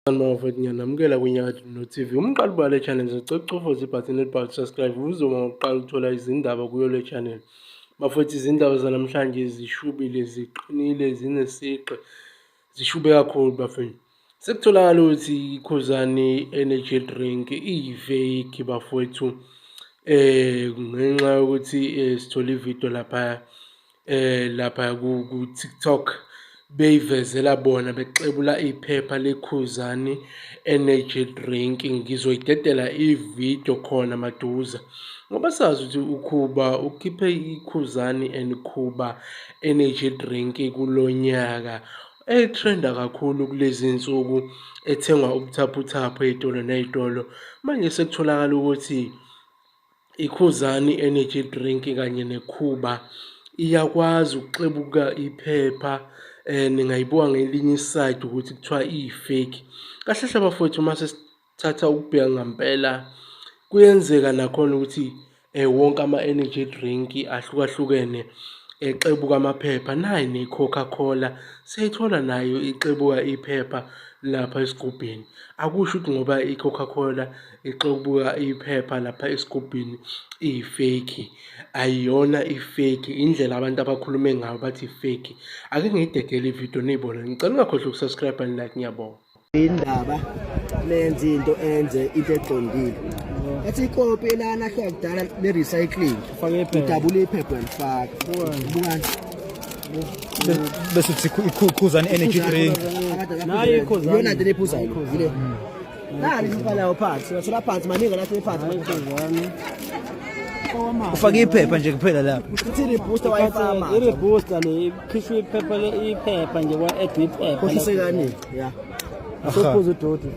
Bafowethu, ngiyanamukela kwiNyakatho No TV. Umqali wale channel, ngicela ucofoze ibhathini elibhalwe subscribe uzoba ngokuqala ukuthola izindaba kuyo le channel. Bafowethu, izindaba zanamhlanje zishubile, ziqinile, zinesigqi, zishube kakhulu bafowethu. Sekutholakala ukuthi iKhuzani Energy Drink iyi-fake bafowethu, ngenxa yokuthi sithole ividiyo laphaya lapha ku-TikTok beyivezela bona bexebula iphepha leKhuzani Energy Drink. Ngizoyidedela ividiyo khona maduze ngoba sazi ukuthi uKhuba ukhiphe iKhuzani and Khuba Energy Drink kulo nyaka etrenda kakhulu kulezi nsuku, ethengwa ubuthaphuthaphu ey'tolo ney'tolo. Manje sekutholakala ukuthi iKhuzani Energy Drink kanye neKhuba iyakwazi ukuxebuka iphepha, ningayibuka ngelinye isayidi ukuthi kuthiwa iyi-fake. Kahle hle bafowethu, uma sesithatha ukubheka ngampela kuyenzeka nakhona ukuthi wonke ama-energy drink ahlukahlukene exebuka amaphepha, nayi ne-Coca-Cola siyayithola nayo ixebuka iphepha lapha esigubhini. Akusho ukuthi ngoba i-Coca-Cola ixebuka iphepha lapha esigubhini iyi-fake, ayiyona i-fake, indlela abantu abakhulume ngayo bathi i-fake. Ake ngiyidedele ividiyo niyibone, ngicela ungakhohlwa uku-subscribe and like, ngiyabonga. Indaba lenza into, enze into eqondile, ethi ikopi elana hlwa kudala le-recycling, udabula iphepha lifaka bukani. Bese uthi iKhuzani Energy Drink. Nayi iKhuzani. Iyona nto lephuzayo ile, nali iphepha lawo phansi, uyathola phansi maningi lapho phansi. Ufake iphepha nje kuphela lapho. Ithi rebooster wayifama. I-rebooster le ikhishwe iphepha le, iphepha nje kwa-add iphepha. Khohlisekani ya. Sophuza udoti.